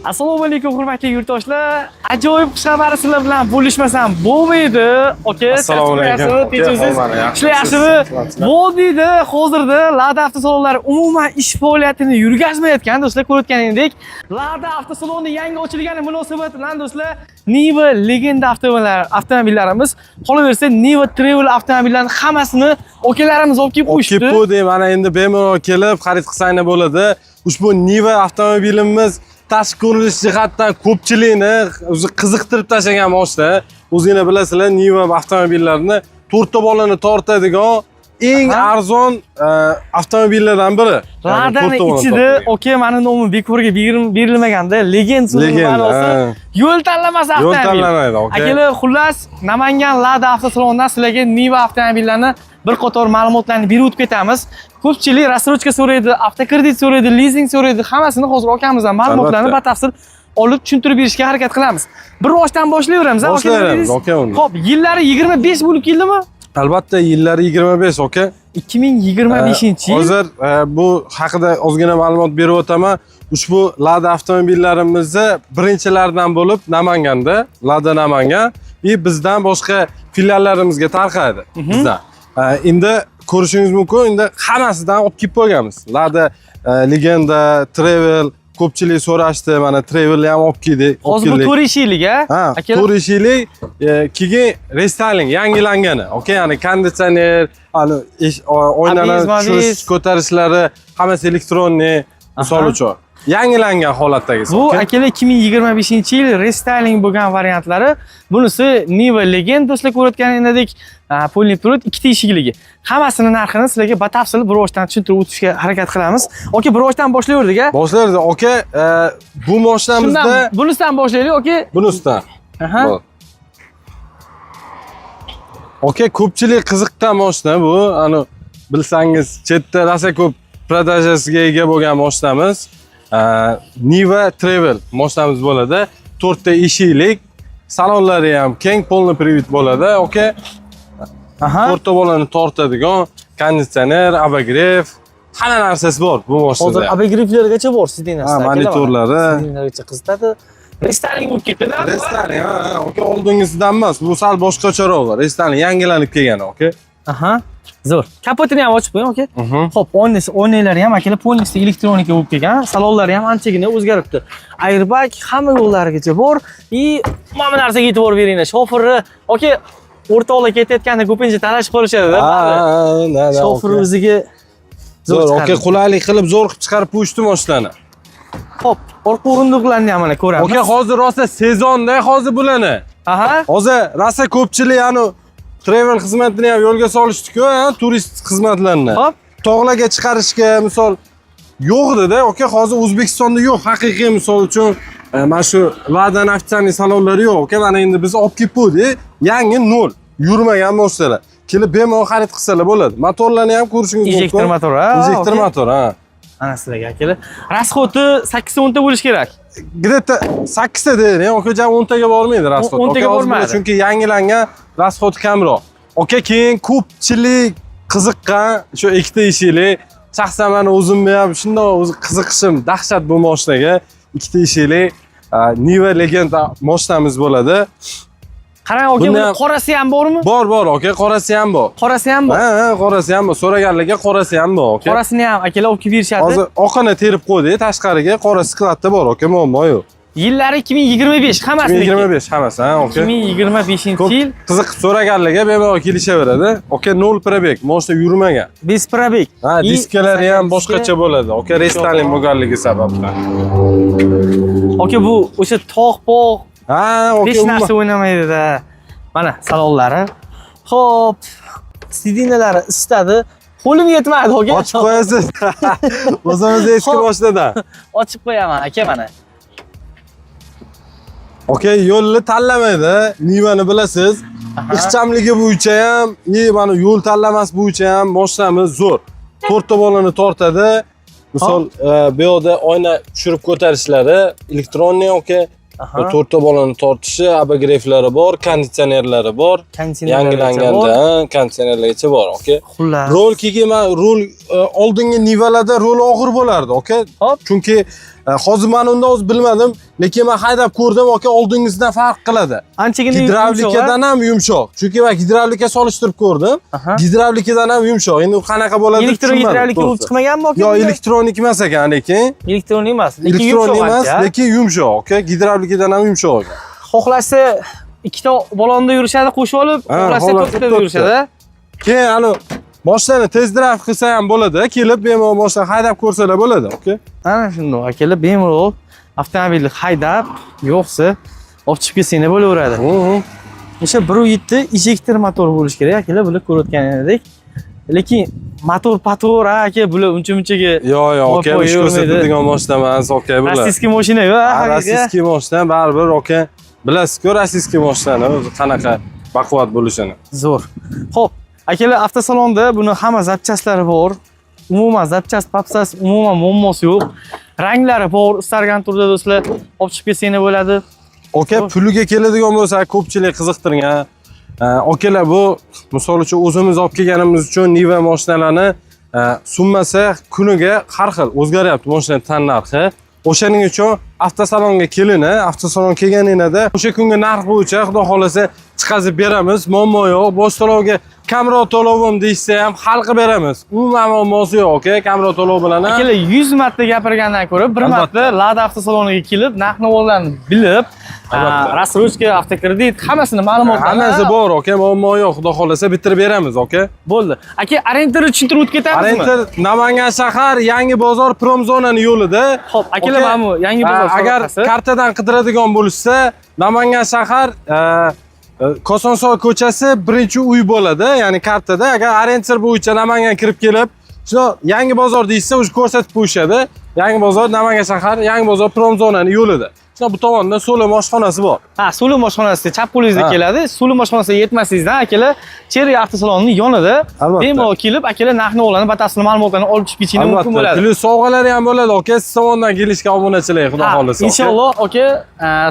Assalomu alaykum, hurmatli yurtdoshlar. Ajoyib xushxabar sizlar bilan bo'lishmasam bo'lmaydi. Aka, Assalomu alaykum. Aka, tinchmisiz? omon, yaxshimisiz? Ishlar yaxshimi? Salomatsizlar. Vodiyda hozirda Lada avtosalonlari umuman ish faoliyatini yurgazmayotgan, do'stlar, ko'rayotganingdek, Lada avtosaloni yangi ochilgani munosabati bilan, do'stlar, Niva Legenda avtomobillarimiz, qolaversa Niva Travel avtomobillarini hammasini akalarimiz olib kelib qo'yishdi. Olib kelib, mana endi bemalol kelib xarid qilsanglar bo'ladi. Ushbu Niva avtomobilimiz tashqi ko'rinish jihatdan ko'pchilikni o'zi qiziqtirib tashlagan mashina. O'zinglar bilasizlar, Niva avtomobillarini to'rtta bolani tortadigan eng arzon avtomobillardan biri. Ya'ni Ladani to'rtta bolani ichida tortadigan. Aka, mani nomim bekorga berilmaganda, Legend so'zining Legend, ma'nosi ha. yo'l tanlamas Yo'l avtomobil. tanlamaydi, aka. Akalar, xullas, Namangan Lada avtosalonidan sizlarga Niva avtomobillarini bir qator ma'lumotlarni berib o'tib ketamiz. Ko'pchilik рассрочка so'raydi, avtokredit so'raydi, lizing so'raydi. Hammasini hozir akamizdan ma'lumotlarni batafsil olib tushuntirib berishga harakat qilamiz. Bir boshdan boshlayveramiz, a, aka, nima Boshlayveramiz, deysiz? Aka, uni. Xo'p, yillari 25 bo'lib keldimi? Albatta, yillari 25, aka. 2025-yil. Hozir bu haqida ozgina ma'lumot berib o'taman. Ushbu Lada avtomobillarimizni birinchilardan bo'lib Namanganda, Lada Namangan и bizdan boshqa filiallarimizga tarqaydi bizdan. Endi ko'rishingiz mumkin, endi hammasidan olib kelib qo'yganmiz. Lada Legenda, Travel ko'pchilik so'rashdi, mana Travelni ham olib keldik. Olib Hozir bu keldik. to'rt eshiklik, a? Ha, Akalar, to'rt eshiklik, keyin рестайлинг, yangilangani. Okey, ya'ni konditsioner, ani oynani ABS, tushirish, ko'tarishlari hammasi электронный, misol uchun. Yangilangan holatdagisi. Bu Okey? akalar, 2025-yil рестайлинг bo'lgan variantlari. Bunisi Niva Legend, do'stlar, ko'rayotganingdek, полный привод, ikkita eshikligi. Hammasini narxini sizlarga batafsil bir boshdan tushuntirib o'tishga harakat qilamiz. Aka, bir boshdan boshlayverdik, a? Boshlaymiz, aka, bu mashinamizda Shundan, bunisidan boshlaylik, aka. Bunisidan. Aha. Bo'l. Aka, ko'pchilik qiziqqan mashina bu. Ani bilsangiz, chetda rosa ko'p продажа siga ega bo'lgan mashinamiz. Niva Travel mashinamiz bo'ladi. To'rtta eshiklik, salonlari ham keng, полный привод bo'ladi. Aka, to'rtta bolani tortadigan konditsioner, обогрев, hamma narsasi bor bu Hozir mashinada. Обогрев largacha bor, сиденья sida. Ha, monitorlari. Сиденья largacha qizitadi. Рестайлинг bo'lib ketdi-da. Рестайлинг, ha, aka, oldingisidan emas, bu sal boshqacharoq. Рестайлинг, yangilanib kelgan, aka. Aha. Zo'r. Kapotini ham ochib qo'ying, aka. Xo'p, oynasi, oynalari ham, akalar, полностью elektronika bo'lib kelgan. Salonlari ham anchagina o'zgaribdi. Airbag hamma yo'llarigacha bor. И mana bu narsaga e'tibor beringlar. Shofirni, aka, o'rtoqlar ketayotganda ko'pincha talashib qolishadi-da. Ha, Shofir aka. o'ziga Zo'r, aka, chiqardi. Qulaylik qilib, zo'r qilib chiqarib qo'yishdi mashinani. Xo'p, orqa o'rindiqlarni ham mana ko'ramiz. Aka, hozir rosa sezonda hozir bularni. Hozir rosa ko'pchilik anu travel xizmatini ham yo'lga solishdi-ku, ha, turist xizmatlarini. Tog'larga chiqarishga misol yo'q edi-da, aka, hozir O'zbekistonda yo'q haqiqiy, misol uchun, mana shu Lada официальный salonlari yo'q, aka. Mana endi biz olib kelib qo'ydik, yangi, nol yurmagan mashinalar. Kelib bemalol xarid qilsalar bo'ladi. Motorlarni ham ko'rishingiz mumkin. Injektor motor, ha? Injektor motor, ha. Ana sizlarga, akalar. Расход i 8 ta bo'lishi kerak. Где-то 8 ta deydi, aka, jam 10 taga bormaydi расход. 10 taga Aka, hozir bormaydi. Chunki yangilangan, расход kamroq. Aka, keyin ko'pchilik qiziqqan shu ikkita eshikli, shaxsan mani o'zimni ham shundoq o'zi qiziqishim dahshat bu mashinaga. Ikkita eshikli Niva Legenda mashinamiz bo'ladi. Qarang, aka, buni qorasi ham bormi? Bor, bor, aka, qorasi ham bor. Qorasi ham bor. Ha, qorasi ham bor. So'raganlarga qorasi ham bor, aka. Qorasini ham akalar olib kelib berishadi. Hozir oqini terib qo'ydik tashqariga, qora skladda bor, aka, muammo yo'q. Yillari 2025 hammasi. 2025 hammasi, ha, aka. 2025 Ko'p yil. qiziqib so'raganlarga bemalol kelishaveradi. Aka, nol пробег, mashina yurmagan. Без пробег. Ha, И diskalari ham boshqacha bo'ladi. Aka, рестайлинг bo'lganligi sababdan. Aka, bu o'sha tog' pog' Ha, aka, hech narsa o'ynamaydi-da. Mana salonlari. Xo'p, сиденья lari isitadi. Qo'lim yetmadi, aka. Ochib qo'yasiz. O'zimiz eski mashinadan. Ochib qo'yaman, aka, mana. Aka, yo'lni tanlamaydi. Nivani bilasiz. Ixchamligi bo'yicha ham, и mana yo'l tanlamas bo'yicha ham mashinamiz zo'r. To'rtta bolani tortadi. Misol, bu yoqda oyna tushirib ko'tarishlari электронный, aka. To'rtta bolani tortishi, обогрев lari bor, konditsionerlari bor. Konditsionerlargacha Yangilanganda, bor. Ha, konditsionerlargacha bor, aka. Xullas. Rol keyin man rol, oldingi Nivalarda rol og'ir bo'lardi, aka. Hop. Chunki Hozir men unda o'zi bilmadim, lekin men haydab ko'rdim, aka, oldingisidan farq qiladi. Anchagina Gidravlikadan ham yumshoq. Chunki men gidravlika solishtirib ko'rdim. Gidravlikadan ham yumshoq. Endi u qanaqa bo'ladi? Elektro-gidravlika bo'lib chiqmaganmi aka? Yo'q, elektronik emas ekan, lekin Elektron emas, lekin elektron yumshoq emas, ancha. lekin yumshoq, aka. Gidravlikadan ham yumshoq ekan. Xohlasa ikkita balonda yurishadi qo'shib olib, Ha, xohlasa xohlasa to'rtta to'rtta. yurishadi. Keyin ani mashinani test drive qilsa ham bo'ladi, kelib bemalol mashina haydab ko'rsalar bo'ladi, aka. Ana shundoq akalar, bemalol avtomobilni haydab, yo'qsa olib chiqib kelsanglar bo'laveradi. O'sha 1.7 injektor motor bo'lishi kerak akalar, bular ko'rayotganingizdek. Lekin motor pator ha aka, bular uncha munchaga Yo'q, yo'q, aka, Voy, ish yo'q, ko'rsatadigan mashina emas, aka, bular. Российский mashina yo'q, Ha, ha, российский mashina baribir, aka, bilasiz-ku, российский mashinani o'zi qanaqa baquvvat bo'lishini. Zo'r. Xo'p, akalar, avtosalonda buni hamma запчасть lari bor. Umuman запчасть, papsas umuman muammosi yo'q. Ranglari bor, istalgan turda do'stlar olib chiqib kelsanglar bo'ladi. Aka, puliga keladigan bo'lsa, ko'pchilik qiziqtirgan. Akalar, bu misol uchun o'zimiz olib kelganimiz uchun Niva mashinalarni summasi kuniga har xil o'zgaryapti mashina tan narxi. O'shaning uchun avtosalonga kelin, avtosalon kelganingizda o'sha kungi narx bo'yicha xudo xohlasa chiqazib beramiz. Muammo yo'q. Bosh to'lovga kamroq to'lovim deyishsa ham hal qilib beramiz. Umuman muammosi yo'q, aka, kamroq to'lov bilan ham. Akalar, 100 marta gapirgandan ko'ra bir marta Lada avtosaloniga kelib, narx-navolarni bilib, рассрочка, avtokredit hammasini ma'lumotlarni Hammasi bor, aka, muammo yo'q. Xudo xohlasa bitirib beramiz, aka. Bo'ldi. Aka, orientirni tushuntirib o'tib ketamizmi? Orientir Namangan shahar, Yangi bozor, Promzonani yo'lida. Xo'p, akalar, Aka, mana bu Yangi bozor agar sohasi. Kartadan qidiradigan bo'lishsa, Namangan shahar, Kosonsoy ko'chasi, birinchi uy bo'ladi, ya'ni kartada agar orientir bo'yicha Namangan kirib kelib, shuni Yangi bozor deyishsa, уже ko'rsatib qo'yishadi. Yangi bozor, Namangan shahar, Yangi bozor, Promzonani yo'lida. Shunda bu tomonda So'lim oshxonasi bor. Ha, So'lim oshxonasi chap qo'lingizda keladi. So'lim oshxonasiga yetmasingizdan akalar, Cherry avtosalonining yonida bemalol kelib, akalar, narx-navolarni, batafsil ma'lumotlarni olib chiqib ketishingiz mumkin bo'ladi. Plyus sovg'alari ham bo'ladi, aka. Siz tomondan kelishgan obunachilar, xudo xohlasa, aka. Inshaalloh, aka,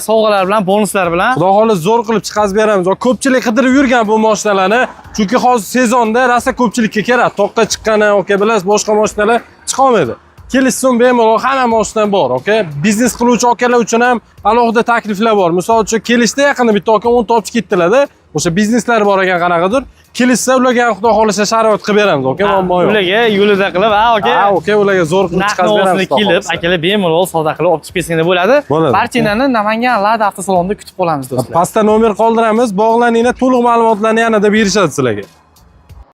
sovg'alar bilan, bonuslar bilan. Xudo xohlasa zo'r qilib chiqazib beramiz. Ko'pchilik qidirib yurgan bu mashinalarni, chunki hozir sezonda rosa ko'pchilikka kerak. Toqqa chiqqani, aka, bilasiz, boshqa mashinalar chiqa olmaydi. Kelishsin bemalol, hamma mashina bor, aka. Biznes qiluvchi akalar uchun ham alohida takliflar bor. Misol uchun, kelishda yaqinda bitta aka 10 ta olib chiqib ketdilar-da. O'sha bizneslari bor ekan qanaqadir. Kelishsa ularga ham xudo xohlasa sharoit qilib beramiz, aka, muammo yo'q. Ularga yo'lida qilib, ha, aka. Ha, aka, ularga zo'r qilib Narx chiqazib beramiz, navosini xudo kelib, xohlasa. Akalar, bemalol savdo qilib olib chiqib kelsanglar bo'ladi. Bo'ladi. Barchanglarni Namangan Lada avtosalonida kutib qolamiz, do'stlar. Pastda nomer qoldiramiz, bog'laninglar, to'liq ma'lumotlarni yanada berishadi sizlarga.